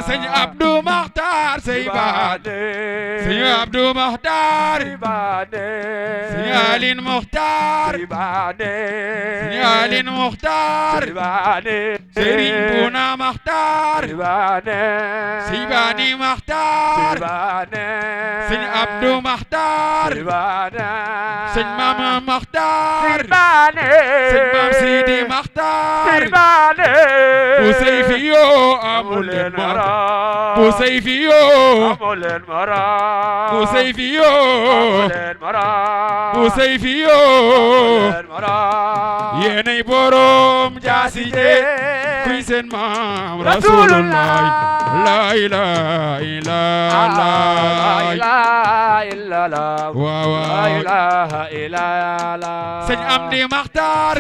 sëñ Abdou Makhtar sey baade sëñ Abdou Makhtar sëñ Aline Mokhtar sëñ Aline Mokhtar Serigne Bouna Makhtar sëñ Bani Makhtar sëñ Abdou Makhtar sëñ Mama Makhtar sëñ Mam Sidi Makhtar bu Seyfiyo amulen mara bu Seyfiyo amulen mara bu Seyfiyo amulen mara bu Seyfiyo amulen mara yéenay borom jaasi je kuy seen maam Rasulullah la ilaha illallah waaw la ilaha illallah sëñ Amdi Makhtar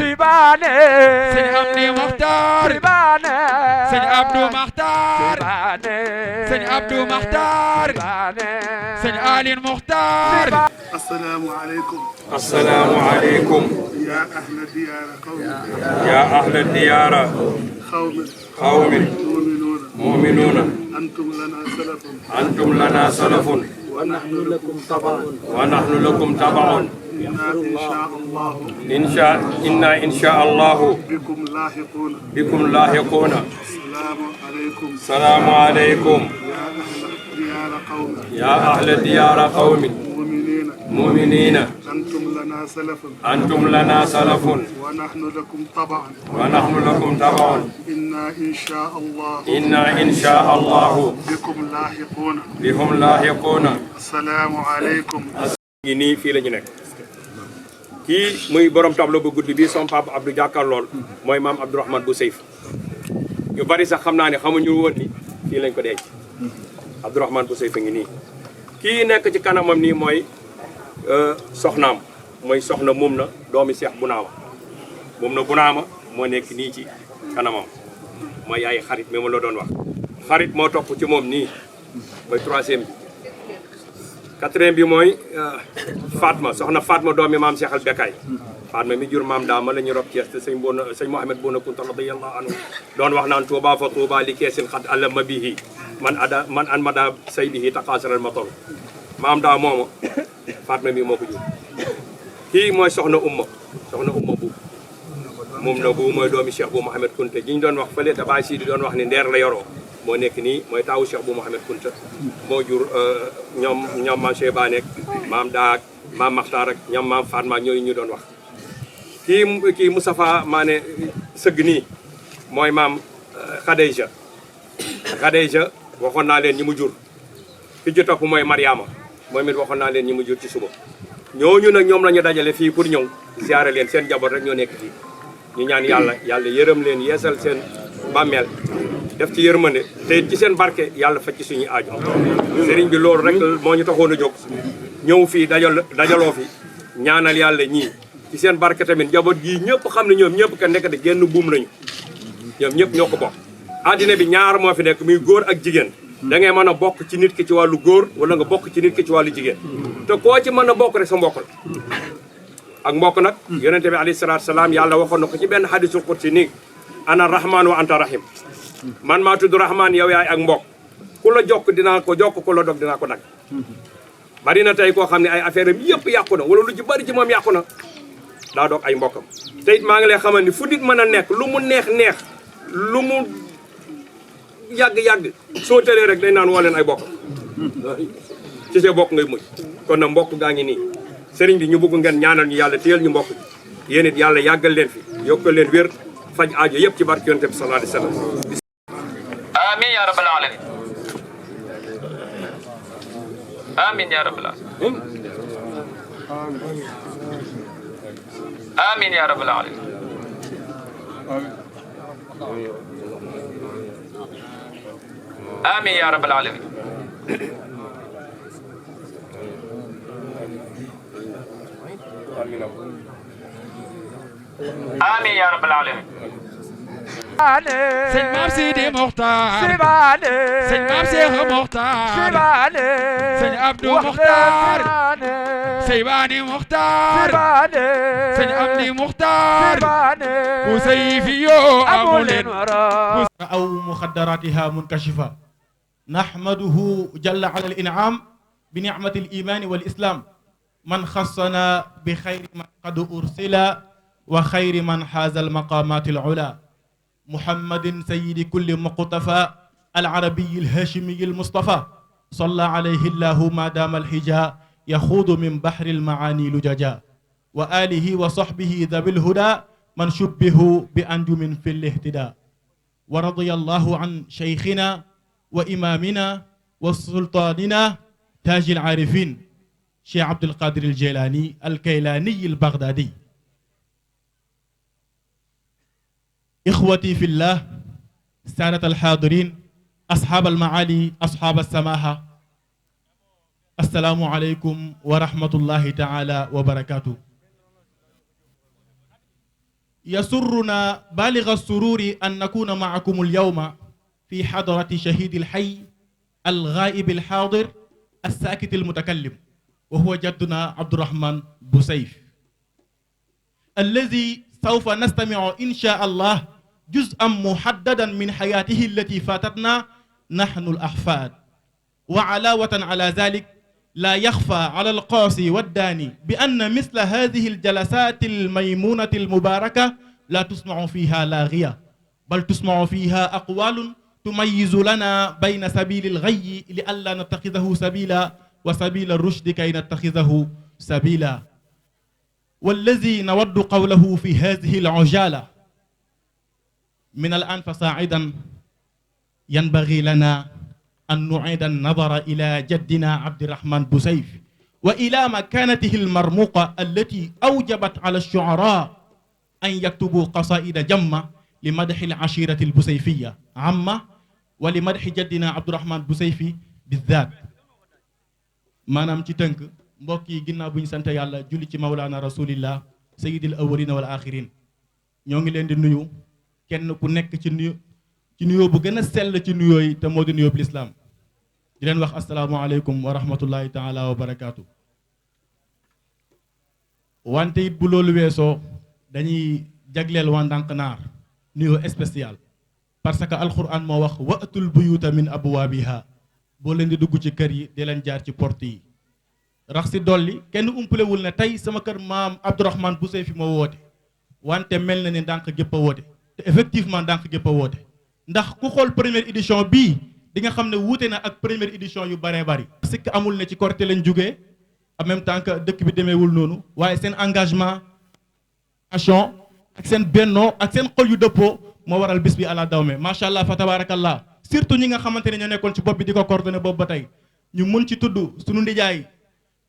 sëñ Amdi Makhtar sëñ Abdou Makhtar sëñ Abdou Makhtar sëñ Aline Mokhtar السلام عليكم السلام عليكم يا أهل الديار قوم يا أهل الديار قوم مؤمنون أنتم لنا سلف ونحن لكم تبع إنا إن شاء الله بكم لاحقون السلام عليكم يا أهل الديار قوم مؤمنين أنتم لنا سلف ونحن لكم تبع إنا إن شاء الله بكم لاحقون السلام عليكم nii fii la ñu nekk kii muy borom tableau bu guddi bi son papa Abdou jàkkaar lool mooy maam Abdourahmane bu Seyf ñu bari sax xam naa ne xamuñu woon ni fii lañ ko denc Abdourahmane bu Seyf a ngi nii kii nekk ci kanamam nii mooy soxnaam mooy soxna mum na doomi Cheikh Bunaama moo nekk nii ci kanamam mooy yaay xarit mi ma la doon wax xarit moo topp ci moom nii mooy troisième bi quatrième bi mooy Fatma soxna Fatma doomi maam Cheikh al Bekkaay Fatma mi jur maam daama la ñu rob Cees te sëñ Mohamed Bouna Kunta radiyallahu anhu doon wax naan Touba fa Touba li keesin xat allama bihi man an mada say bihi taqasaral ma tol maam daa mooma Fatma mi moo ko jur kii mooy soxna umma bu moom na bu mooy doomi Cheikh bu Mohamed Kunta ji ñu doon wax fële te Baay Sidi doon wax ni ndeer la yoroo moo nekk nii mooy taawu Cheikh bu Mohamed Kunta moo jur ñoom maam Cheikh Ba nekk maam Daak maam Makhtar ak ñoom maam Fatma ñooyu ñu doon wax kii Moustapha Mané sëgg nii mooy maam Khadija waxoon naa leen ñi mu jur ki ci topp mooy Mariama moom it waxoon naa leen ñi mu jur ci suba ñooñu nag ñoom la ñu dajale fii pour ñëw ziare leen seen jaboot rek ñoo nekk fii ñu ñaan yàlla yërëm leen yeesal seen bàmmeel def ci yërmande te ci seen barke yàlla faj ci suñuy aajo sëriñ bi loolu rek moo ñu taxoon a jóg ñëw fii dajaloo fi ñaanal yàlla ñii ci seen barke tamit njaboot gii ñëpp xam ne ñoom ñëpp ka nekk de genn buum lañu ñoom ñëpp ñoo ko bokk addina bi ñaar moo fi nekk muy góor ak jigéen da ngay mën a bokk ci nit ki ci wàllu góor wala nga bokk ci nit ki ci wàllu jigéen te koo ci mën a bokk rek sa mbokk la ak mbokk nag yonente bi alayhi salaatu salaam yàlla waxoon na ko ci benn hadisul qudsi nii ana rahman wa anta rahim man maa tudd rahman yow yaay ak mbokk ku la jokk dinaa ko jokk ku la dog dinaa ko dagg bari na tey koo xam ne ay affaire am yëpp yàqu na wala lu ci bari ci moom yàqu na daa dog ay mbokkam te it maa ngi lay xamal ni fu nit mën a nekk lu mu neex lu mu yàgg soo tëlee rek day naan woo leen ay bokkam ci see bokk ngay mujj kon nag mbokk gaa ngi nii sëriñ bi ñu bëgg ngeen ñaanal ñu yàlla téyel ñu mbokk yéen it yàlla yàggal leen fi yokkal leen wér faj aajo yëpp ci barke yonent bi sallallahu alayhi wa sallam آمين يا رب العالمين آمين يا رب العالمين آمين يا رب العالمين آمين يا رب العالمين آمين يا رب العالمين sëñ Maam Sidi Mokhtar sëñ Maam Cheikh Mokhtar sëñ Abdou Mokhtar Seybani Mokhtar sëñ Amdi Mokhtar ku sayfi yoo amuleen أو مخدراتها منكشفة نحمده جل على الإنعام بنعمة الإيمان والإسلام من خصنا بخير من قد أرسل وخير من حاز المقامات العلا محمد سيد كل مقتفى العربي الهاشمي المصطفى صلى عليه الله ما دام الحجاء يخوض من بحر المعاني لججا وآله وصحبه ذوي الهدى من شبهوا بأنجم في الاهتداء ورضي الله عن شيخنا وإمامنا وسلطاننا تاج العارفين شيخ عبد القادر الجيلاني الكيلاني البغدادي إخوتي في الله سادة الحاضرين أصحاب المعالي أصحاب السماحة السلام عليكم ورحمة الله تعالى وبركاته يسرنا بالغ السرور أن نكون معكم اليوم في حضرة شهيد الحي الغائب الحاضر الساكت المتكلم وهو جدنا عبد الرحمن بوسيف الذي سوف نستمع إن شاء الله جزءا محددا من حياته التي فاتتنا نحن الأحفاد وعلاوة على ذلك لا يخفى على القاصي والداني بأن مثل هذه الجلسات الميمونة المباركة لا تسمع فيها لاغية بل تسمع فيها أقوال تميز لنا بين سبيل الغي لئلا نتخذه سبيلا وسبيل الرشد كي نتخذه سبيلا والذي نود قوله في هذه العجالة من الآن فصاعدا ينبغي لنا أن نعيد النظر إلى جدنا عبد الرحمن بوسيف وإلى مكانته المرموقة التي أوجبت على الشعراء أن يكتبوا قصائد جمة لمدح العشيرة البوسيفية عامة ولمدح جدنا عبد الرحمن بوسيفي بالذات maanaam ci tënk mbokk yi ginnaaw bu ñu sant yàlla julli ci mawlaana rasulillah sayyidil awwalina wal axirin ñoo ngi leen di nuyu kenn ku nekk ci nuyoo bu gën a sell ci nuyoo yi te moo di nuyoo bu lislaam di leen wax asalaamaaleykum wa rahmatullahi taala wa barakaatu. wante it bu loolu weesoo dañuy jagleel waa ndànk naar nuyoo spécial parce que alquran moo wax wa'tul buyuta min abwaabiha boo leen di dugg ci kër yi di leen jaar ci porte yi rax si dolli kenn umpalewul ne tey sama kër maam Abdourahmane Bousseyfi moo woote wante mel na ni ndànk gépp a woote te effectivement ndànk gépp a woote ndax ku xool première édition bii di nga xam ne wuute na ak première édition yu baree bari sikk amul ne ci Korité lañ jógee en même temps que dëkk bi demeewul noonu waaye seen engagement action ak seen bennoo ak seen xol yu dëppoo moo waral bis bi àla dawme macha allah fa tabarakallah surtout ñi nga xamante ne ñoo nekkoon ci bopp bi di ko coordonné boobu ba tey ñu mun ci tudd suñu ndijaay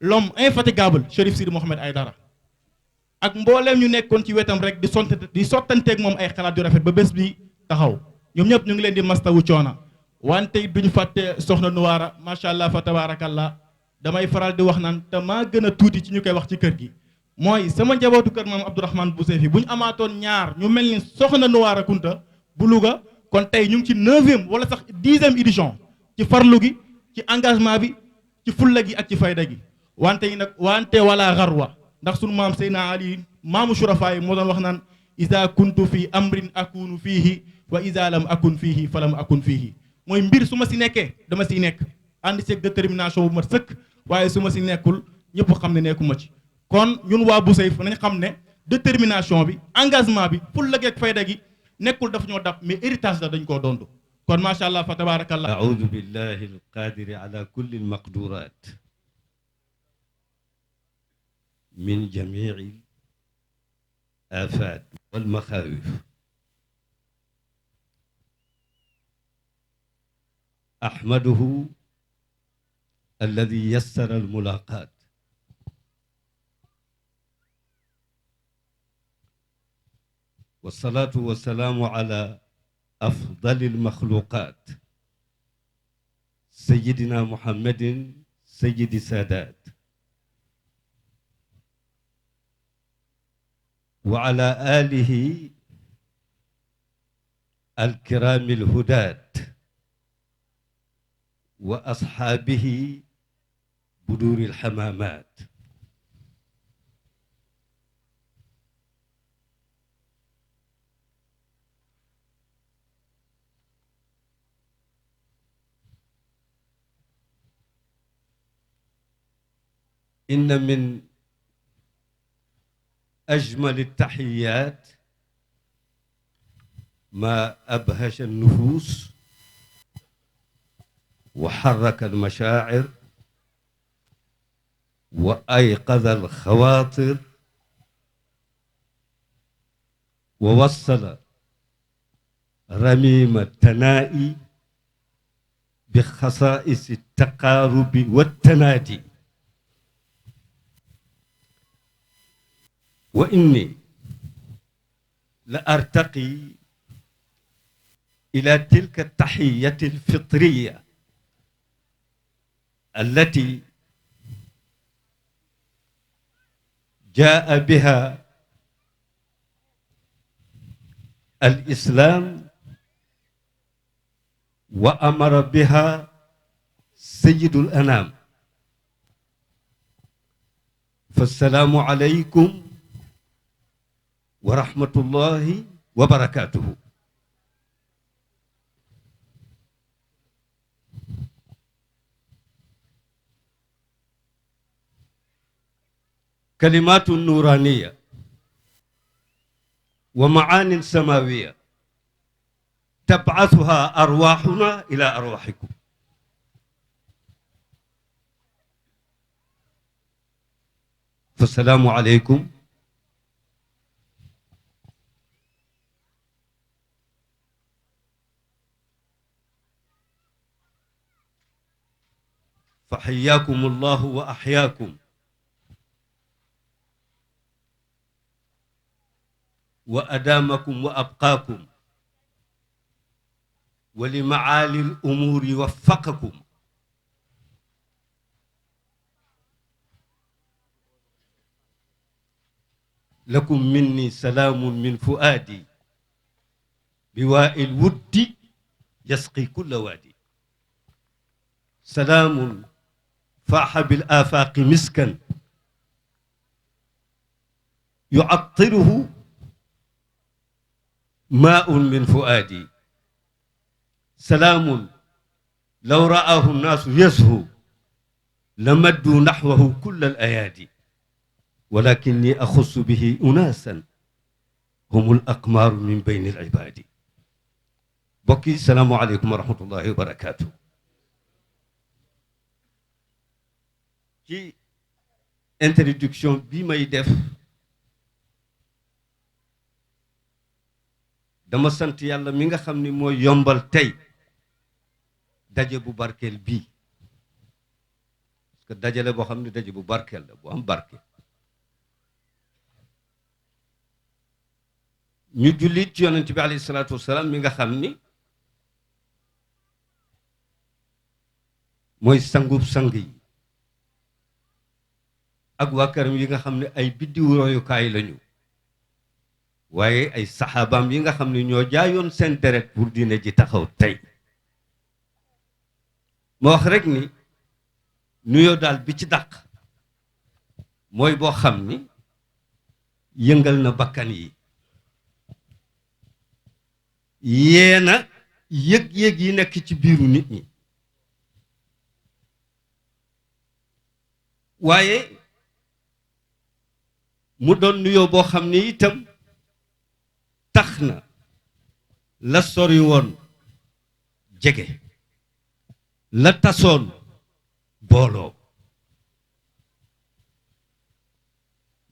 l'homme infatigable Chérif Sidi Mohamed Aïdara ak mbooleem ñu nekkoon ci wetam rek di sottanteeg moom ay xalaat yu rafet ba bés bi taxaw ñoom ñëpp ñu ngi leen di mastawu coona wante duñu fàtte soxna Nuwaara macha allah fa tabarakallah damay faral di wax naan te maa gën a tuuti ci ñu koy wax ci kër gi mooy sama njabootu kër maam Abdourahmane Bousseyfi bu ñu amaatoon ñaar ñu mel ni soxna Nuwaara Kunta bu Louga kon tey ñu ngi ci 9e wala sax 10e édition ci farlu gi ci engagement bi ci fulla gi ak ci fayda gi wante yi nag wante wala xarwa ndax sunu maam Seydina Ali maamu shurafa yi moo doon wax naan iza kuntu fi amrin akunu fiihi wa iza lam akun fiihi falam akun fiihi mooy mbir su ma si nekkee dama siy nekk ànd seeg détermination bu ma sëkk waaye su ma si nekkul ñëpp xam ne nekkuma ci kon ñun waa Bousseyf nañ xam ne détermination bi engagement bi fulla gi ak fayda gi nekkul daf ñoo dab mais héritage la dañ koo dondu kon macha allah fa tabarakallah a'udhu billahi alqadiri ala kulli almaqdurat min jami'i الآفات والمخاوف أحمده الذي يسر الملاقات والصلاة والسلام على أفضل المخلوقات سيدنا محمد سيد السادات وعلى آله الكرام الهداة وأصحابه بدور الحمامات. إن من أجمل التحيات ما أبهج النفوس وحرك المشاعر وأيقظ الخواطر ووصل رميم التنائي بخصائص التقارب والتنادي. وإني لأرتقي إلى تلك التحية الفطرية التي جاء بها الإسلام وأمر بها سيد الأنام. فالسلام عليكم ورحمة الله وبركاته. كلمات نورانية ومعان سماوية تبعثها أرواحنا إلى أرواحكم. فالسلام عليكم فحياكم الله وأحياكم وأدامكم وأبقاكم ولمعالي الأمور وفقكم. لكم مني سلام من فؤادي بواء الود يسقي كل وادي. سلام فاح بالآفاق مسكا يعطره ماء من فؤادي. سلام لو رآه الناس يزهو لمدوا نحوه كل الأيادي. ولكني أخص به أناسا هم الأقمار من بين العباد. بكي السلام عليكم ورحمة الله وبركاته. ci introduction bi may def dama sant yàlla mi nga xam ni mooy yombal tey daje bu barkeel bii, parce que dajale boo xam ne daje bu barkeel la bu am barke. ñu jullit ci yonent bi alayhi salaatu wasalaam mi nga xam ni mooy sangub sang yi ak waa këram yi nga xam ne ay biddiw royukaay lañu, waaye ay saxaabaam yi nga xam ne ñoo jaayoon seen deret pour diine ji taxaw tey. ma wax rek ni nuyoo daal bi ci dàq mooy boo xam ni yëngal na bakkan yi, yeena yëg-yëg yi nekk ci biiru nit ñi, waaye mu doon nuyoo boo xam ni itam tax na la sori woon jege, la tasoon booloo.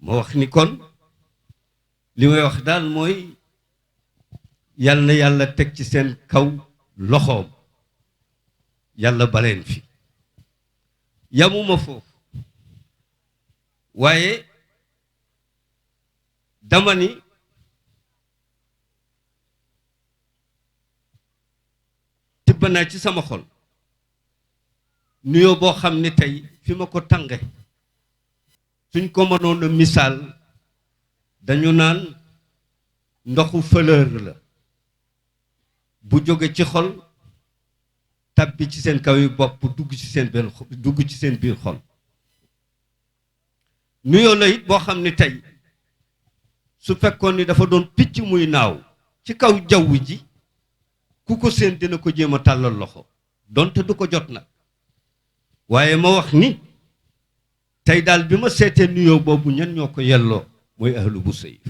ma wax ni kon li may wax daal mooy yal na yàlla teg ci seen kaw loxoom, yàlla baleen fi. yamuma foofu, waaye dama ni tibb naa ci sama xol nuyoo boo xam ni tey fi ma ko tànge suñ ko mënoon a misaal dañu naan ndoxu fleur la. bu jóge ci xol tabbi ci seen kaw yi bopp dugg ci seen biir xol nuyoo la it boo xam ne tey su fekkoon ni dafa doon picc muy naaw ci kaw jaww ji ku ko seen dina ko jéem a tàllal loxo donte du ko jot nag waaye ma wax ni tey daal bi ma seetee nuyoo boobu ñan ñoo ko yelloo mooy ahlu Busayf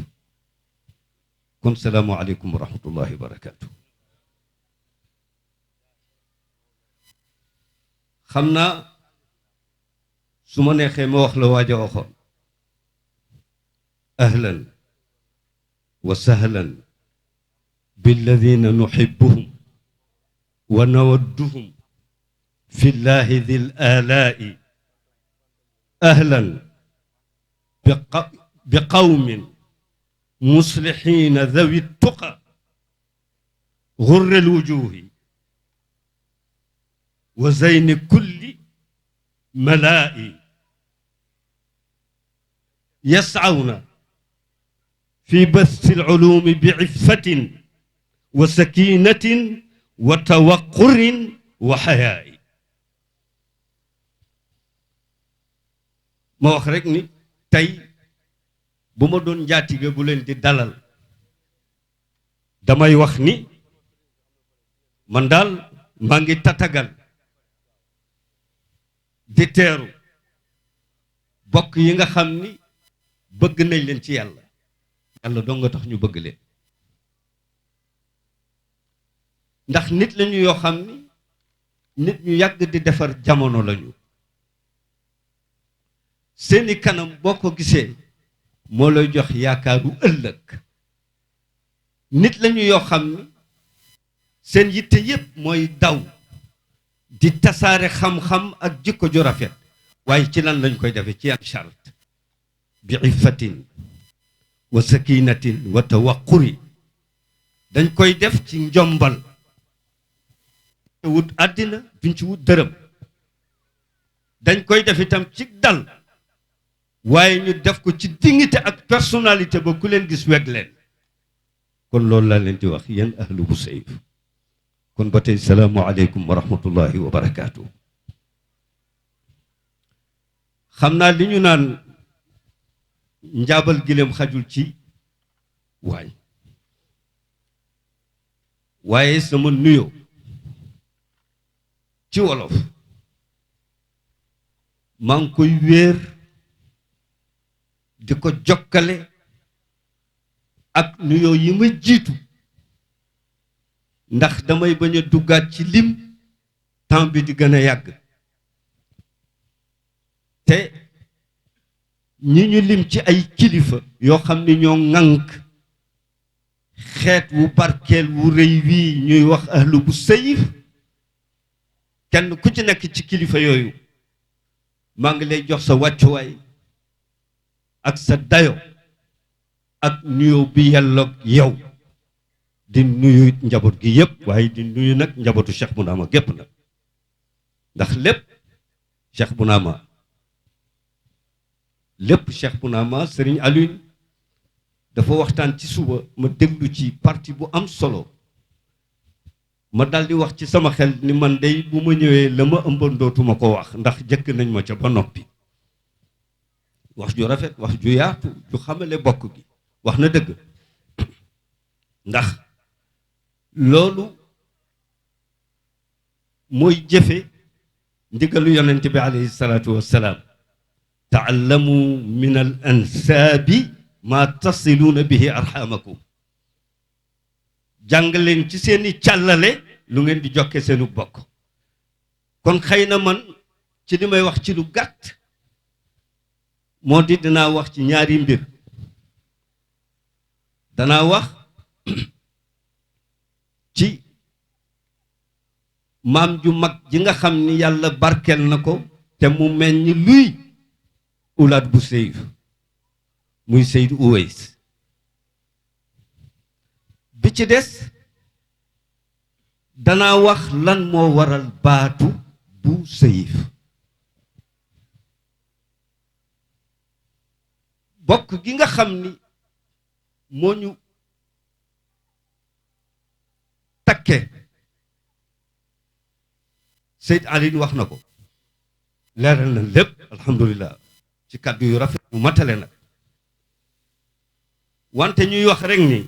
kon salaamu aleykum wa rahmatullahi wa barakaatu. xam naa su ma neexee ma wax la waaja waxoon ahlan wa sahlan billadina nuhibbuhum wa nawadduhum fi llahi dil alaa'i ahlan bi qawmin muslihiina dhawi tuqa ghurri lwujuhi wa zayni kulli malaa'i yas'awna fi bathi al-ulumi bi'iffatin wa sakinatin wa tawaqqurin wa hayaa'i ma wax rek ni tey bu ma doon njaatige bu leen di dalal damay wax ni man daal maa ngi tatagal di teeru bokk yi nga xam ni bëgg nañ leen ci yàlla yàlla doo nga tax ñu bëgg leen ndax nit lañu yoo xam ni nit ñu yàgg di defar jamono lañu seeni kanam boo ko gisee moo lay jox yaakaaru ëllëg nit lañu yoo xam ni seen yitte yépp mooy daw di tasaare xam-xam ak jikko ju rafet waaye ci lan lañ koy defee ci am charte bi iffatin wa sakinatin wa tawaquri dañ koy def ci njombal wut àddina duñ ci wut dërëm dañ koy def itam ci dal waaye ñu def ko ci dignité ak personnalité ba ku leen gis weg leen kon loolu laa leen di wax yéen ahlu Busayf kon ba tey salaamu aleykum wa rahmatullahi wa barakaatu. xam naa li ñu naan njaabal gileem xajul ci waañ waaye sama nuyoo ci wolof maa ngi koy wéer di ko jokkale ak nuyoo yi ma jiitu ndax damay bañ a duggaat ci lim temps bi di gën a yàgg te ñi ñu lim ci ay kilifa yoo xam ni ñoo ŋànk xeet wu barkeel wu rëy wii ñuy wax ahlu Busayf kenn ku ci nekk ci kilifa yooyu maa ngi lay jox sa wàccuwaay ak sa dayo ak nuyoo bi yelloog yow di nuyu njaboot gi yëpp waaye di nuyu nag njabootu Cheikh Bounama gépp nag ndax lépp Cheikh Bounama Serigne Alioune dafa waxtaan ci suba ma déglu ci parti bu am solo ma daldi wax ci sama xel ni man dey bu ma ñëwee la ma ëmban dootuma ko wax ndax jëkk nañ ma ca ba noppi wax ju rafet wax ju yaatu ju xamale bokk gi wax na dëgg ndax loolu mooy jëfe ndigalu yonent bi alayhi salaatu wassalaam taallamu min al ansaabi ma tasiluuna bihi arxamakum jàng leen ci seeni càllale lu ngeen di jokke seenu bokk kon xëy na man ci li may wax ci lu gàtt moo di dinaa wax ci ñaari mbir danaa wax ci maam ju mag ji nga xam ni yàlla barkeel na ko te mu meññ luy ulaat Busayf muy Seyd Uways bi ci des danaa wax lan moo waral baatu Busayf bokk gi nga xam ni moo ñu takke Seyd Alioune wax na ko leeral na lépp alhamdulilah ci kàddu yu rafet bu matale nag wante ñuy wax rek ni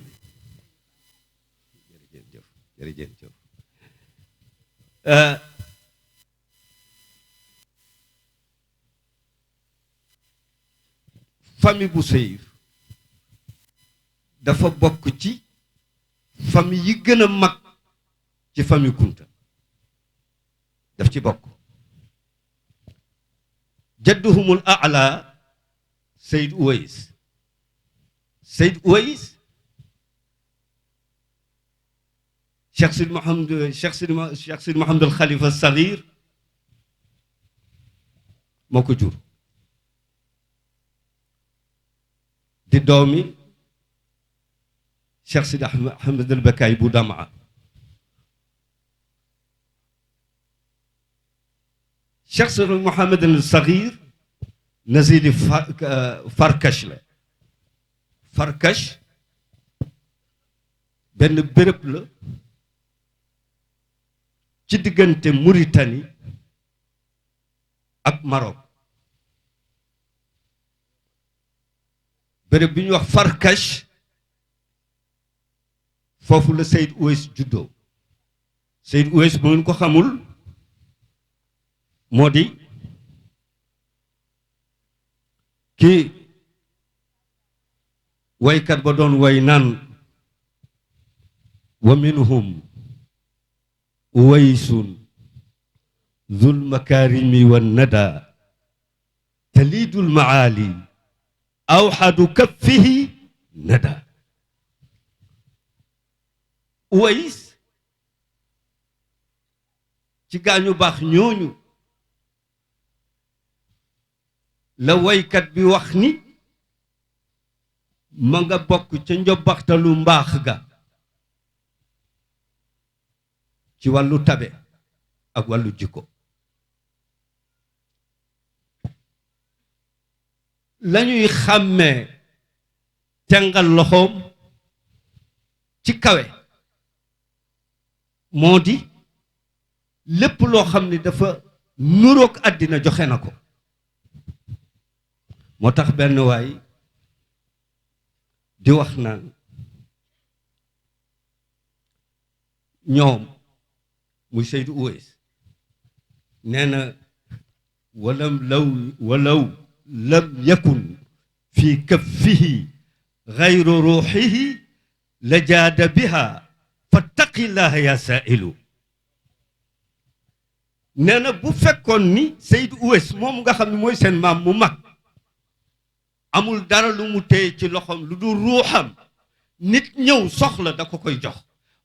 jërëjëf famille bu Seyif dafa bokk ci famille yi gën a mag ci famille Kunta daf ci bokk jadduhumul a'la Seyd Uways Cheikh Sidi Mouhamed al Khalifa Saghir moo ko jur di doomi Cheikh Sidi Ahmed al Bakay bu Damaa Cheikh Sidi Mouhamed al Saghir nazili Farkash la Farkash benn béréb la ci diggante Mauritanie ak Maroc béréb bi ñuy wax Farkash foofu la Seyd Uways juddoo Seyd Uways bu ngeen ko xamul moo di kii waykat ba doon way naan wa minhum uwaysun dhul makarimi wan nada talidul maali awxadu kaffihi nada Uways ci gaañu baax ñooñu la waykat bi wax ni ma nga bokk ca njobbaxtalu mbaax ga ci wàllu tabe ak wàllu jikko lañuy xàmmee tengal loxoom ci kawe moo di lépp loo xam ne dafa nuroog àddina joxe na ko moo tax benn waay di wax naan ñoom muy Seydou Uways nee na walaw lam yakun fi kaffihi gayru ruuxihi la jaada biha fattaqillaha ya saailu nee na bu fekkoon ni Seydou Uways moom nga xam ne mooy seen maam mu mag amul dara lu mu téye ci loxoom lu dul ruuxam nit ñëw soxla da ko koy jox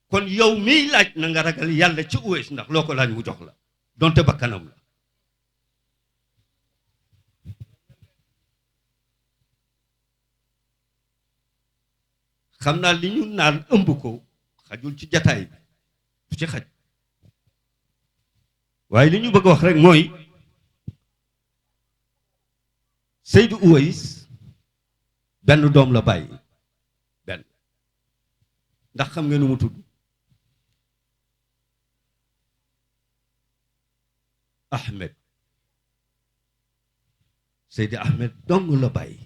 kon yow miy laaj na nga ragal yàlla ci Uways ndax loo ko laaj mu jox la donte bakkanam la xam naa li ñu naan ëmb ko xajul ci jataay bi du ci xaj waaye li ñu bëgg a wax rek mooy Seydou Uways benn doom la bàyyi benn ndax xam nga nu mu tudd Ahmed Seydi Ahmed dong la bàyyi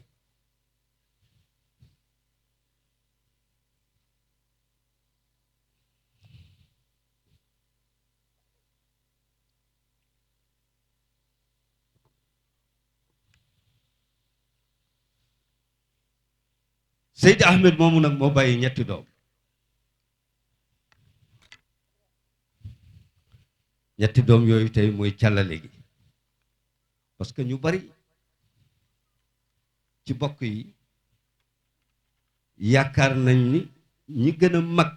Seydi Ahmed moomu nag moo bàyyi ñetti doom ñetti doom yooyu tey mooy càllale gi parce que ñu bari ci bokk yi yaakaar nañ ni ñi gën a mag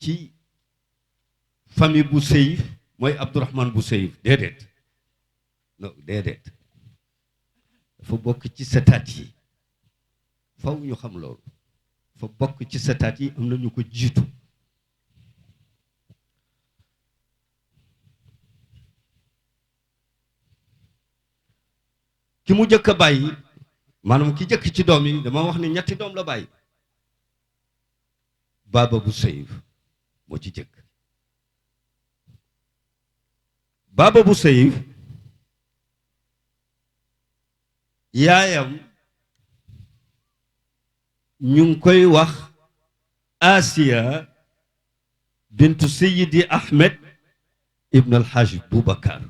ci famille bu Seyif mooy Abdourahmane bu Seyif déedéet non déedéet dafa bokk ci setaat yi faw ñu xam loolu fa bokk ci setaat yi am na ñu ko jiitu ki mu jëkk a bàyyi maanaam ki jëkk ci doom yi dama wax ni ñetti doom la bàyyi Baba bu Seyif moo ci jëkk Baba bu Seyif yaayam ñu ngi koy wax Asiya bintu Seyidi Ahmed ibn alxaaj Boubacar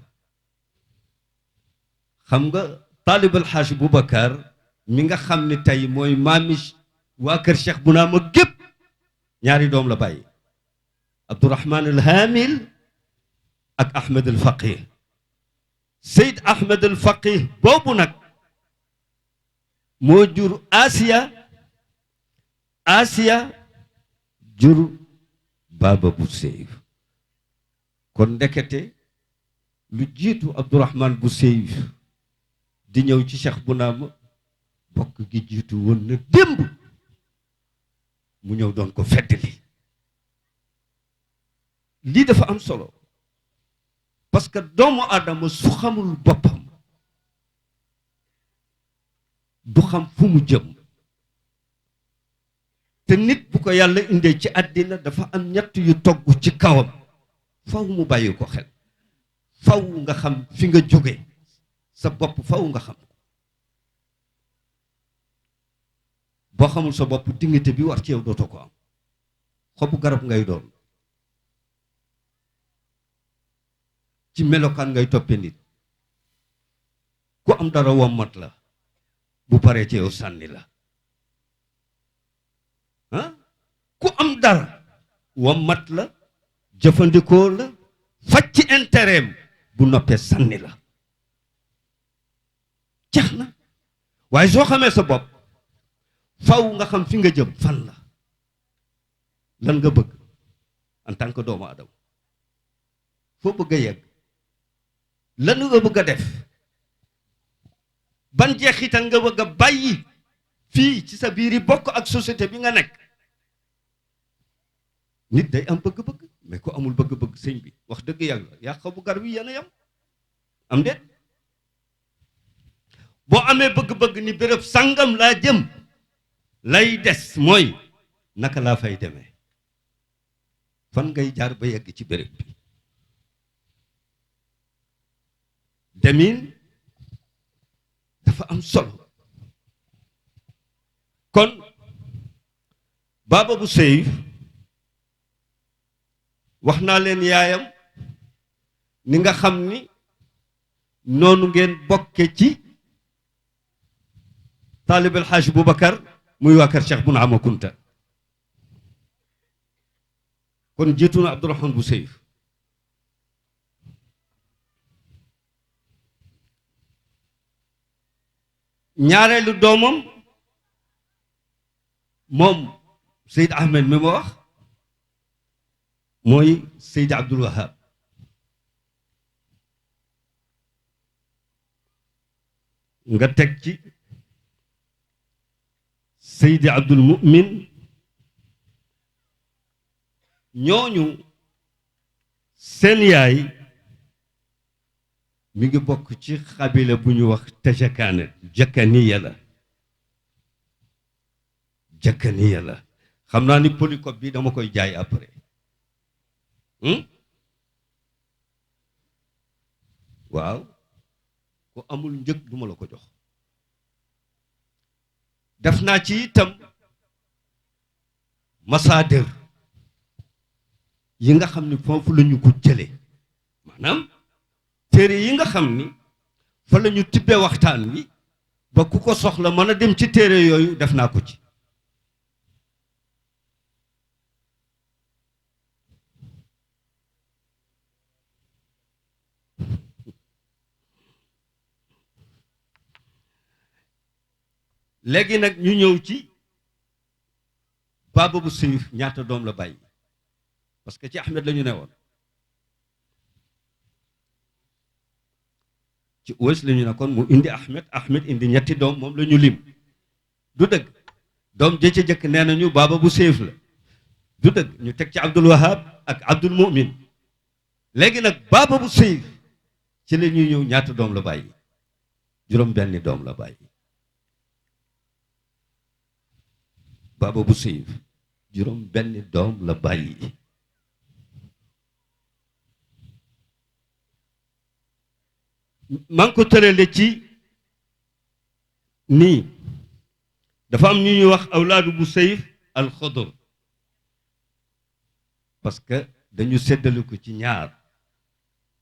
xam nga taalib alxaaj Boubacar mi nga xam ne tey mooy maami waa kër Cheikh Bounama gépp ñaari doom la bàyyi Abdourahman al Hamil ak Ahmed al Faqih Seyd Ahmed al Faqih boobu nag moo jur Asiya jur Baba bu Seyif kon ndekete lu jiitu Abdourahman bu Seyif di ñëw ci Cheikh Bounama bokk gi jiitu woon na démb mu ñëw doon ko feddali lii dafa am solo parce que doomu aadama su xamul boppam du xam fu mu jëm te nit bu ko yàlla indee ci àddina dafa am ñett yu togg ci kawam faw mu bàyyi ko xel faw nga xam fi nga jóge sa bopp faw nga xam boo xamul sa bopp dignité bi war ci yow dootoo ko am xobu garab ngay doon ci melokaan ngay toppe nit ku am dara wommat la bu paree ci yow sànni la ku am dara wommat la jëfandikoo la faj ci intérêt bu noppee sànni la jeex na waaye soo xamee sa bopp faw nga xam fi nga jëm fan la lan nga bëgg en tant que doomu aadama foo bëgg a yegg lan nga bëgg a def ban jeexital nga bëgg a bàyyi fii ci sa biiri bokk ak société bi nga nekk nit day am bëgg-bëgg mais ku amul bëgg-bëgg sëñ bi wax dëgg yàlla yaa xobu gar wi yéen a yam am déet boo amee bëgg-bëgg ni béréb sangam laa jëm lay des mooy naka laa fay demee fan ngay jaar ba yegg ci béréb bi demin dafa am solo kon Baba bu Seyif wax naa leen yaayam ni nga xam ni noonu ngeen bokke ci taalib El Hadj Boubacar muy waa kër Cheikh Bounama Kunta kon jiitu na Abdourahman bu Seyif ñaareelu doomam moom Seyd Ahmed mi ma wax mooy Seyd Abdul Wahab nga teg ci Seydi Abdul Mu'min ñooñu seen yaay mi ngi bokk ci xabila bu ñu wax tajakaane jakkaniya la xam naa ni polycop bi dama koy jaay après waaw ku amul njëg duma la ko jox def naa ci itam masaadir yi nga xam ni foofu la ñu ko jële maanaam téere yi nga xam ni fa la ñu tibbee waxtaan wi ba ku ko soxla mën a dem ci téere yooyu def naa ko ci léegi nag ñu ñëw ci Baba bu Seyif ñaata doom la bàyyi parce que ci Ahmed la ñu ne woon ci Uwais la ñu nekkoon mu indi Ahmed indi ñetti doom moom la ñu lim du dëgg doom jëcc jëkk nee nañu Baba bu Seyif la du dëgg ñu teg ci Abdul Wahab ak Abdul Mu'min léegi nag Baba bu Seyif ci la ñuy ñëw ñaata doom la bàyyi juróom benni doom la bàyyi Baba bu Seyif juróom benni doom la bàyyi maa ngi ko tërale ci nii dafa am ñu ñuy wax awlaadu bu sayf al xodor parce que dañu séddale ko ci ñaar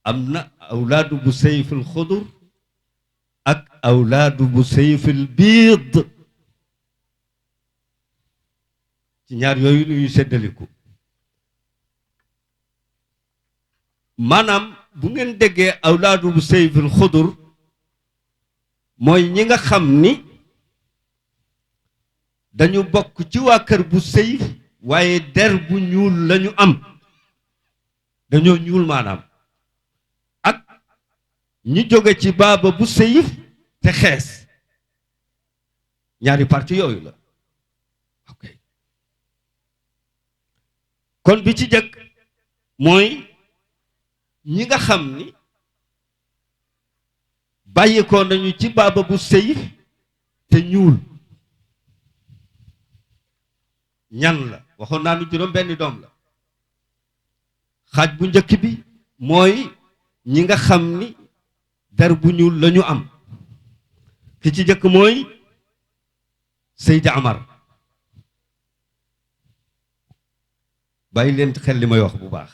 am na awlaadu bu sayf al xodor ak awlaadu bu sayf al biid ci ñaar yooyu lu ñu séddale ko maanaam bu ngeen déggee awlaadu bu sayf al xodor mooy ñi nga xam ni dañu bokk ci waa kër bu sayf waaye der bu ñuul lañu am dañoo ñuul maanaam ak ñi jóge ci baaba bu sayf te xees ñaari parti yooyu la ok kon bi ci jëkk mooy ñi nga xam ni bàyyikoo nañu ci baaba bu sayf te ñuul ñan la waxoon naa nu juróom benn doom la xaaj bu njëkk bi mooy ñi nga xam ni der bu ñuul lañu am ki ci njëkk mooy Seydi Amar bàyyi leen xel li may wax bu baax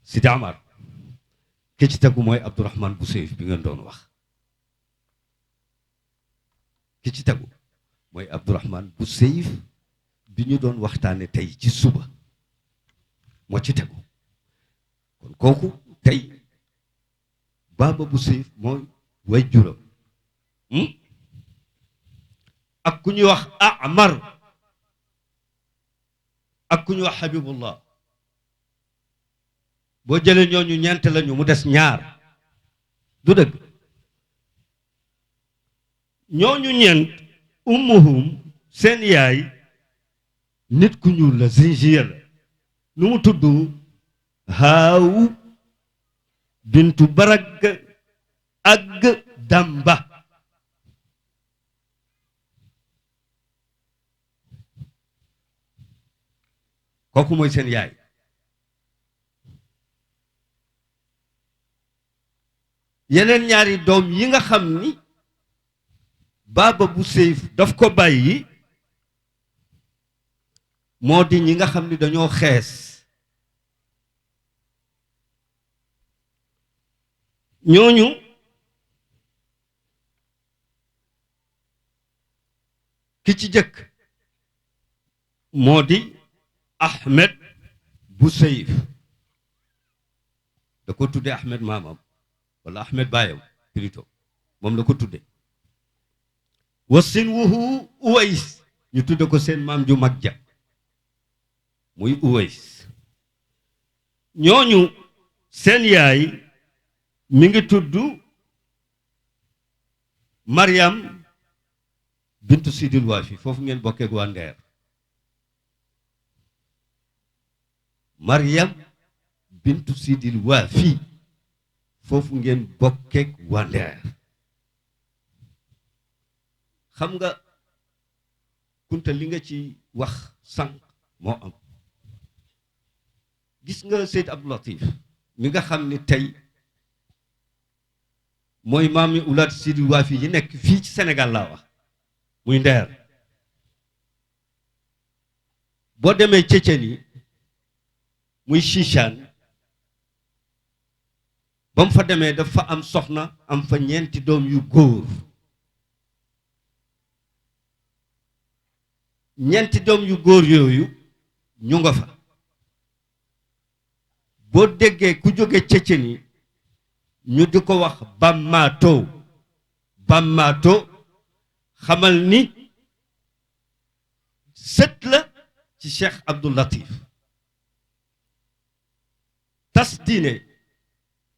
Seydi Amar ki ci tegu mooy Abdourahman bu Sayf bi ngeen doon wax ki ci tegu mooy Abdourahman bu Sayf bi ñu doon waxtaane tey ci suba moo ci tegu kon kooku tey baaba bu sayf mooy way juram ak ku ñuy wax Amar ak ku ñuy wax Habibullah boo jëlee ñooñu ñeent lañu mu des ñaar du dëgg ñooñu ñeent ummuhum seen yaay nit ku ñuul la zinjiya la nu mu tudd Haawu bintu Barag ak Damba kooku mooy seen yaay yeneen ñaari doom yi nga xam ni baaba bu sayf daf ko bàyyi moo di ñi nga xam ni dañoo xees ñooñu ki ci jëkk moo di Ahmed bu Sayf da ko tudde Ahmed maamam wala Ahmed baayam plutôt moom la ko tudde wasin wuhu Uways ñu tudde ko seen maam ju mag ja muy Uways ñooñu seen yaay mi ngi tudd Mariam bintu Sidil Waafi foofu ngeen bokkeek waa Ndeer Mariam bintu Sidil Waafi foofu ngeen bokkeek waa Ndeer xam nga kunta li nga ci wax sànq moo am gis nga Seyd Abdou Latif mi nga xam ni tey mooy maam yi ulaat Sidil Waafi yi nekk fii ci Sénégal laa wax muy Ndeer boo demee Tchétchénie muy Chichan ba mu fa demee dafa am soxna am fa ñeenti doom yu góor ñeenti doom yu góor yooyu ñu nga fa boo déggee ku jóge Tchétchénie ñu di ko wax Bammato xamal ni sët la ci Cheikh Abdou Latif tas diine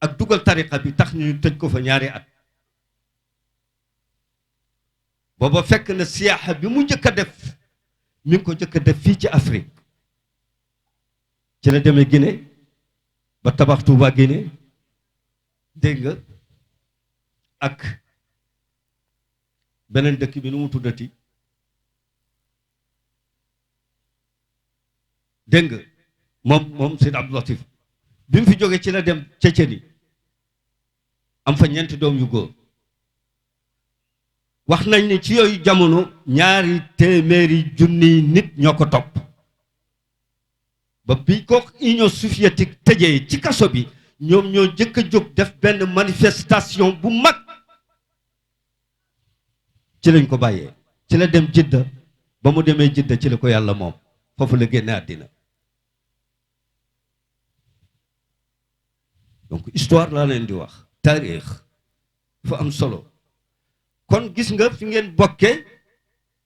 ak dugal tariqa bi tax ñu tëj ko fa ñaari at booba fekk na siyaaxa bi mu njëkk a def mi ngi ko njëkk a def fii ci Afrique ci la demee Guinée ba tabax Touba Guinée dégg nga ak beneen dëkk bi nu mu tuddati dégg nga moom Seydi Abdou Latif bi mu fi jógee ci la dem Tchétchénie am fa ñeenti doom yu góor wax nañ ni ci yooyu jamono 200 junniy nit ñoo ko topp ba bi ko Union soviétique tëjee ci kaso bi ñoom ñoo jëkk a jóg def benn manifestation bu mag ci lañ ko bàyyee ci la dem Jidda ba mu demee Jidda ci la ko yàlla moom foofu la génne àddina donc histoire laa leen di wax taarix dafa am solo kon gis nga fi ngeen bokke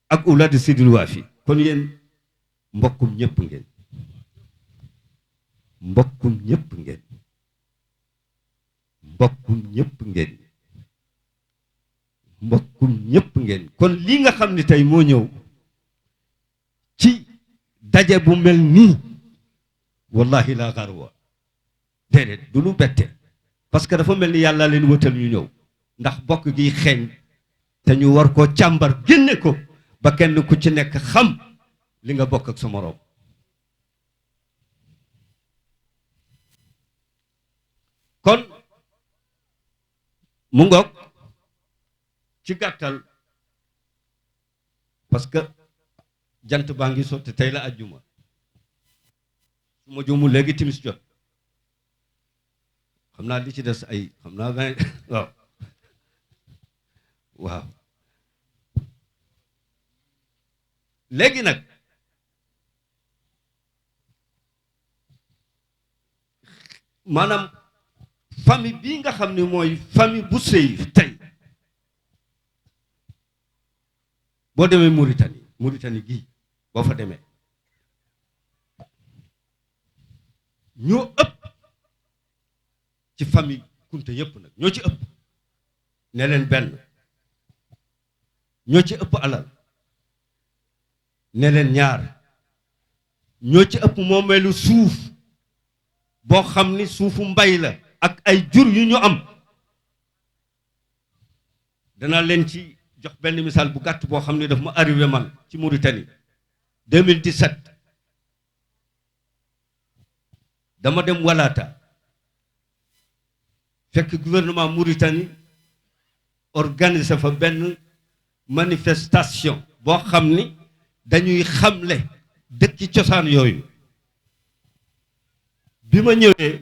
ak Oulad Sidil Wafi kon yéen mbokkum ñëpp ngeen mbokkum ñëpp ngeen mbokkum ñëpp ngeen mbokkum ñëpp ngeen kon lii nga xam ni tey moo ñëw ci daje bu mel nii wallahi la xarwa déedéet du lu bette parce que dafa mel ni yàlla leen wëtal ñu ñëw ndax bokk gi xeeñ te ñu war koo càmbar génne ko ba kenn ku ci nekk xam li nga bokk ak sa moroom kon mu ngoog ci gàttal parce que jant baa ngi sotti tey la ajjuma su ma juumul léegi timis jot xam naa li ci des ay xam naa 20 waaw léegi nag maanaam famille bii nga xam ne mooy famille bu sëy tey boo demee Mauritanie gii boo fa demee ñoo ëpp ci famille kunte yëpp nag ñoo ci ëpp ne leen benn ñoo ci ëpp alal ne leen ñaar ñoo ci ëpp moomeelu suuf boo xam ni suufu mbay la ak ay jur yu ñu am danaa leen ci jox benn misaal bu gàtt boo xam ne daf ma arrivé man ci Mauritanie 2017 dama dem Walata fekk gouvernement Mauritanie organiser fa benn manifestation boo xam ni dañuy xamle dëkki cosaan yooyu bi ma ñëwee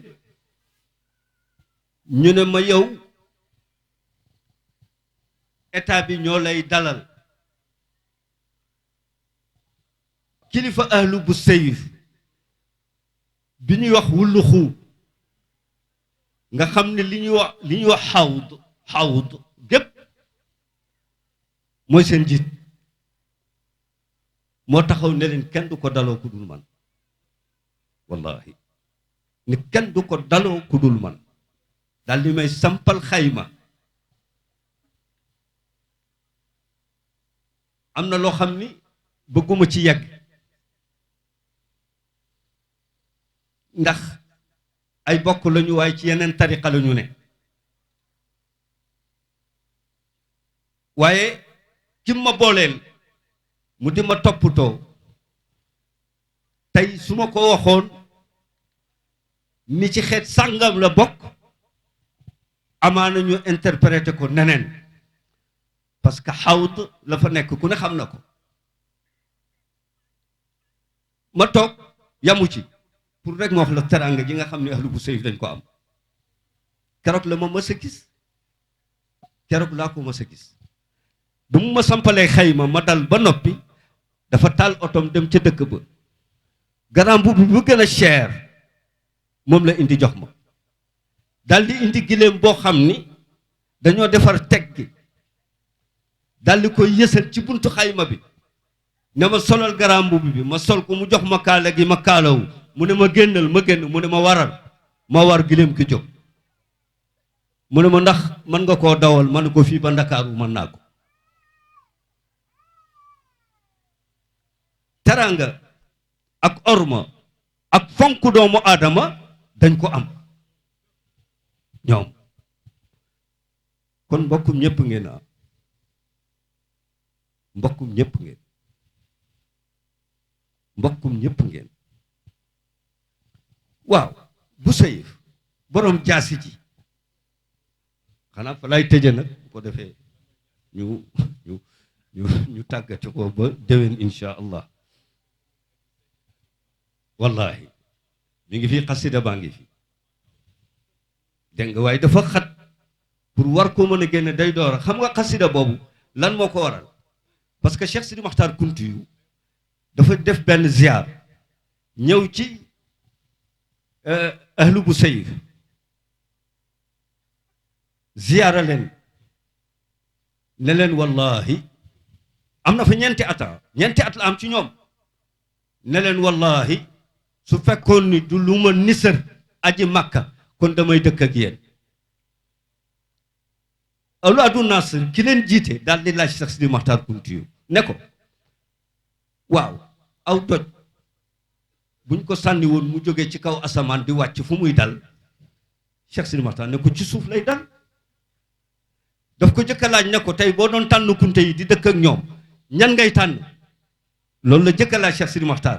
ñu ne ma yow état bi ñoo lay dalal kilifa ahlu bu seyif bi ñuy wax wulluxu nga xam ne li ñuy wax xawd gépp mooy seen jiit moo taxaw ne leen kenn du ko daloo ku dul man wallahi ni kenn du ko daloo ku dul man daal di may sampal xayma am na loo xam ni bëgguma ci yegg ndax ay bokk lañu waaye ci yeneen tariqa lañu ne waaye ki ma booleel mu di ma toppatoo tey su ma ko waxoon ni ci xeet sàngam la bokk amaana ñu interpréter ko neneen parce que xawd la fa nekk ku ne xam na ko ma toog yamu ci pour rek ma wax la teranga ji nga xam ne ahlu bu seyf dañ ko am keroog la ma mës a gis keroog laa ko mës a gis bu mu ma sampalee xayma ma dal ba noppi dafa taal otom dem ca dëkk ba garaam bu gën a cher moom la indi jox ma dal di indi giléem boo xam ni dañoo defar teg gi dal di koy yësal ci buntu xayma bi ne ma solal garaam mbubb bi ma sol ko mu jox ma kaala gi ma kaalawu mu ne ma génnal ma génn mu ne ma waral ma war giléem ki jóg mu ne ma ndax mën nga koo dawal ma ne ko fii ba Ndakaaru mën naa ko teranga ak orma ak fonk doomu aadama dañ ko am ñoom kon mbokkum ñëpp ngeen a mbokkum ñëpp ngeen mbokkum ñëpp ngeen waaw bu sayif boroom jaasi ji xanaa fa lay tëje nag bu ko defee ñu tàggate ko ba déwén insha allah. wallahi mi ngi fi xasida baa ngi fi dégg nga waaye dafa xat pour war ko mën a génne day door a xam nga xasida boobu lan moo ko waral parce que Cheikh Sidi Mokhtar Kounti dafa def benn ziar ñëw ci ahlu bu sayf ziyaara leen ne leen wallahi am na fa ñeenti at la am ci ñoom ne leen wallahi su fekkoon ni du lu ma nisër aji makka kon damay dëkk ak yéen awlaadu nasr ki leen jiite daal di laaj Cheikh Sidi Mokhtar Kounti ne ko waaw aw doj buñ ko sànni woon mu jógee ci kaw asamaan di wàcc fu muy dal Cheikh Sidi Mokhtar ne ko ci suuf lay dal daf ko jëkk a laaj ne ko tey boo doon tànn kunte yi di dëkk ak ñoom ñan ngay tànn loolu la jëkk a laaj Cheikh Sidi Mokhtar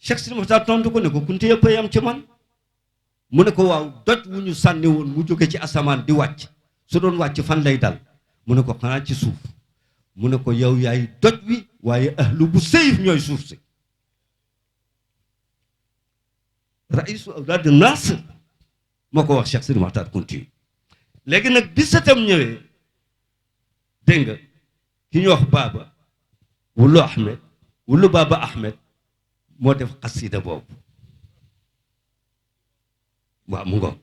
Cheikh Sidi Mokhtar tontu ko ne ko kunte yëpp a yam ci man mu ne ko waaw doj wu ñu sànni woon mu jóge ci asamaan di wàcc su doon wàcc fan lay dal mu ne ko xanaa ci suuf mu ne ko yow yaay doj wi waaye ahlu bu sayf ñooy suuf si raisu awlaad nasr moo ko wax Cheikh Sidi Mokhtar Kounti léegi nag bi sëtam ñëwee dégg nga ki ñu wax baaba wulu ahmed wulu baaba ahmed moo def xasida boobu waaw mu ngoog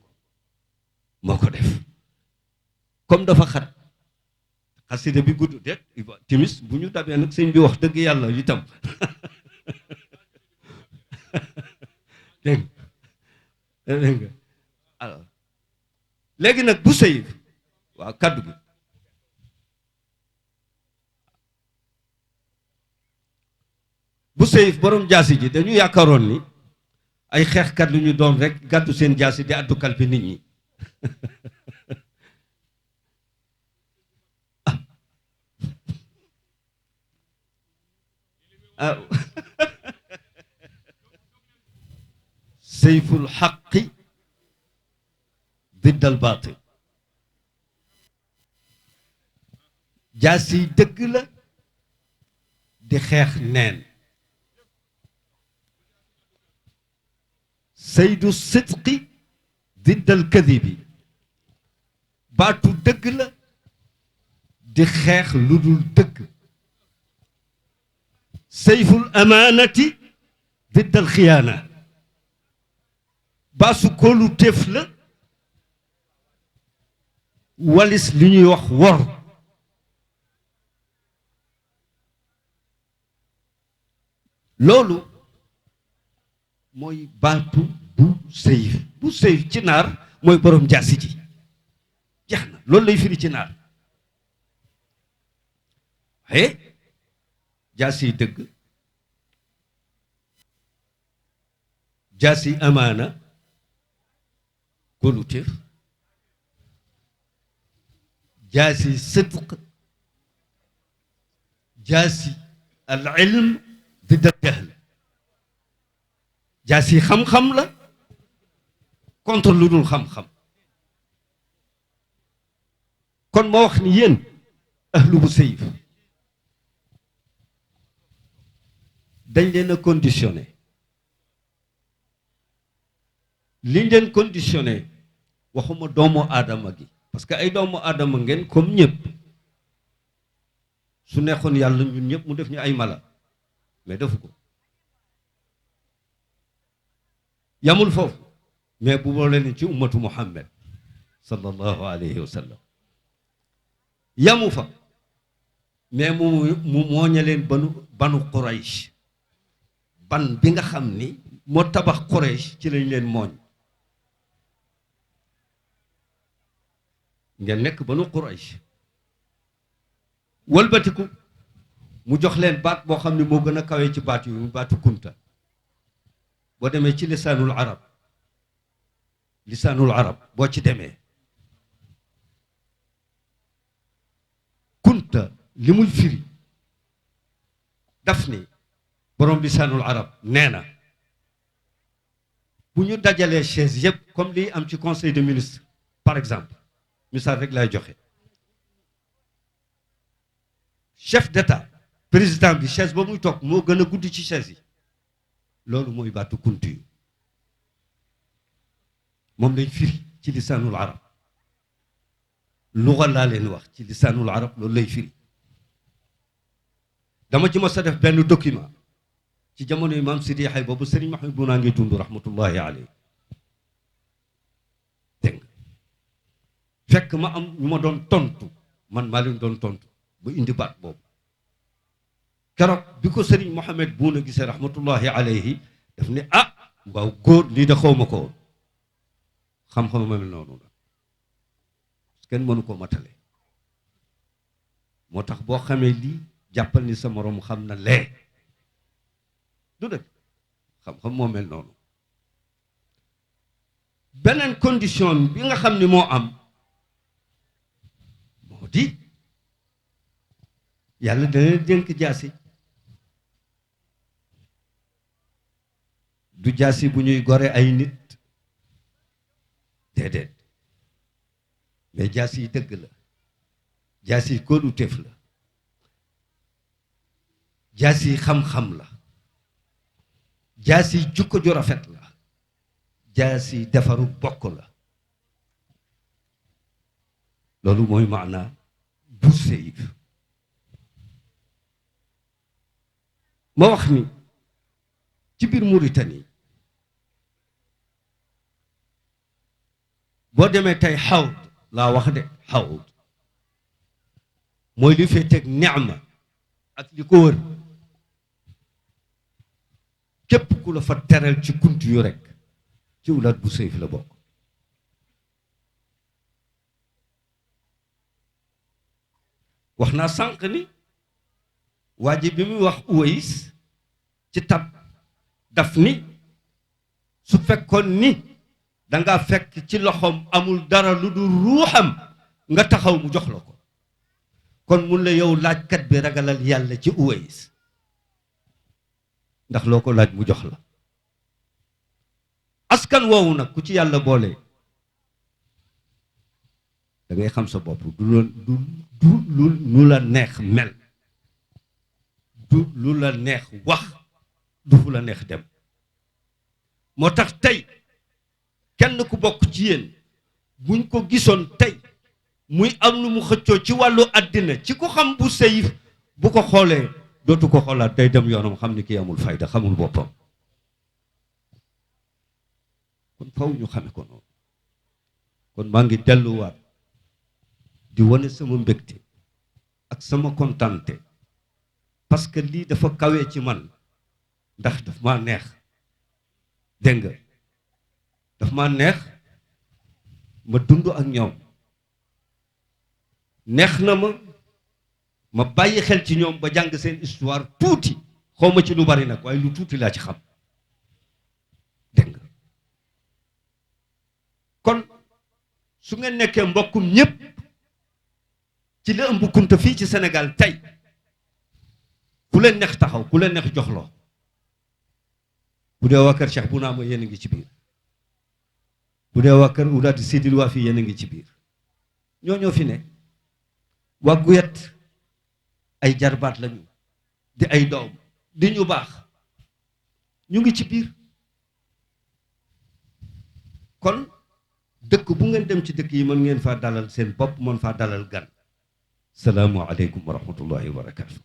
moo ko def comme dafa xat xasida bi gudd det timis bu ñu dabee nag sëñ bi wax dëgg yàlla itam dégg nga alors léegi nag bu sayif waaw kaddu gi bu sayif borom jaasi ji dañu yaakaaroon ni ay xeexkat lu ñu doon rek gàddu seen jaasi di addu kalpi nit ñi sayful xaqi diddal baatil jaasi dëgg la di xeex neen saydu sidqi diddal kadibi baatu dëgg la di xeex lu dul dëgg sayful amaanati diddal xiyaana baasu kóolu téef la walis li ñuy wax wor loolu mooy baatu bu sayf ci naar mooy borom jaasi ji jeex na loolu lay firi ci naar jaasi dëgg jaasi amaana kóoluteef jaasi sidq jaasi al ilm didda jahl jaasi xam-xam la contre lu dul xam-xam kon moo wax ni yéen ahlu bu sayf dañ leen a conditionné liñ leen conditionné waxuma doomu aadama gi parce que ay doomu aadama ngeen comme ñëpp su nekkoon yàlla ñun ñëpp mu def ñu ay mala mais defu ko yamul foofu mais bu boole ni ci ummatu muhammad sallallahu alayhi wa sallam yamu fa mais mu mooña leen banu Quraysh ban bi nga xam ni moo tabax Quraysh ci lañ leen mooñ ngeen nekk banu Quraysh wëlbatiku mu jox leen baat boo xam ne moo gën a kawee ci baat yu baatu kunta boo demee ci lisaanul arab boo ci demee kunta li muy firi daf ni borom lisaanul arab nee na bu ñu dajalee chaise yëpp comme lii am ci conseil des ministres par exemple misaal rek laay joxe chef d'état président bi chaise ba muy toog moo gën a gudd ci chaise yi loolu mooy baatu kuntu yu moom lañ firi ci lisaanul arab luga laa leen wax ci lisaanul arab loolu lay firi dama ci mos a def benn document ci jamono yi maam Sidi Yaxay boobu Serigne Mahamad bu naa ngi dund rahmatullahi alayhi dégg nga fekk ma am ñu ma doon tontu man maa leen doon tontu ba indi baat boobu keroog bi ko Serigne Mohamed Bouna gisee rahmatullahi alayhi daf ne ah waaw góor lii de xaw ma ko woon xam-xam ma mel noonu la kenn mënu ko matale moo tax boo xamee lii jàppal ni sa morom xam na lee du dëgg xam-xam moo mel noonu beneen condition bi nga xam ni moo am moo di yàlla dana dénk jaasi du jaasi bu ñuy gore ay nit déedéet mais jaasi yi dëgg la jaasi yi kóolu téef la jaasi yi xam-xam la jaasi yi jukko ju rafet la jaasi yi defaru bokk la loolu mooy maanaa bu seyif ma wax ni ci biir Mauritanie boo demee tey xawd laa wax de xawd mooy li fee teg neema ak li ko wër képp ku la fa teral ci kunt yu rek ci wulaat bu seyf la bokk wax naa sànq ni waa ji bi muy wax Uwais ci tab daf ni su fekkoon ni danga fekk ci loxoom amul dara lu dul ruuxam nga taxaw mu jox la ko kon mun la yow laajkat bi ragalal yàlla ci Uwais ndax loo ko laaj mu jox la askan woowu nag ku ci yàlla boole da ngay xam sa bopp du lu la neex mel du lu la neex wax du fu la neex dem moo tax tey kenn ku bokk ci yéen buñ ko gisoon tey muy am lu mu xëccoo ci wàllu àddina ci ku xam bu seyif bu ko xoolee dootu ko xoolaat day dem yoonam xam ni kii amul fayda xamul boppam kon faw ñu xame ko noonu kon maa ngi delluwaat di wane sama mbégte ak sama kontante parce que lii dafa kawee ci man ndax daf maa neex dégg nga daf maa neex ma dund ak ñoom neex na ma bàyyi xel ci ñoom ba jàng seen histoire tuuti xaw ma ci lu bari nag waaye lu tuuti laa ci xam dégg nga kon su ngeen nekkee mbokkum ñépp ci la ëmb Kunta fii ci Sénégal tey ku leen neex taxaw ku leen neex joxloo bu dee waa kër Cheikh bu naa ma yéen a ngi ci biir bu dee waa kër Oulaadi Sidil waa fii yéen a ngi ci biir ñoo fi ne waa Guyet ay jarbaat lañu di ay doom di ñu baax ñu ngi ci biir kon dëkk bu ngeen dem ci dëkk yi mën ngeen faa dalal seen bopp mën faa dalal gan salaamu aleykum wa rahmatullahi wa barakatu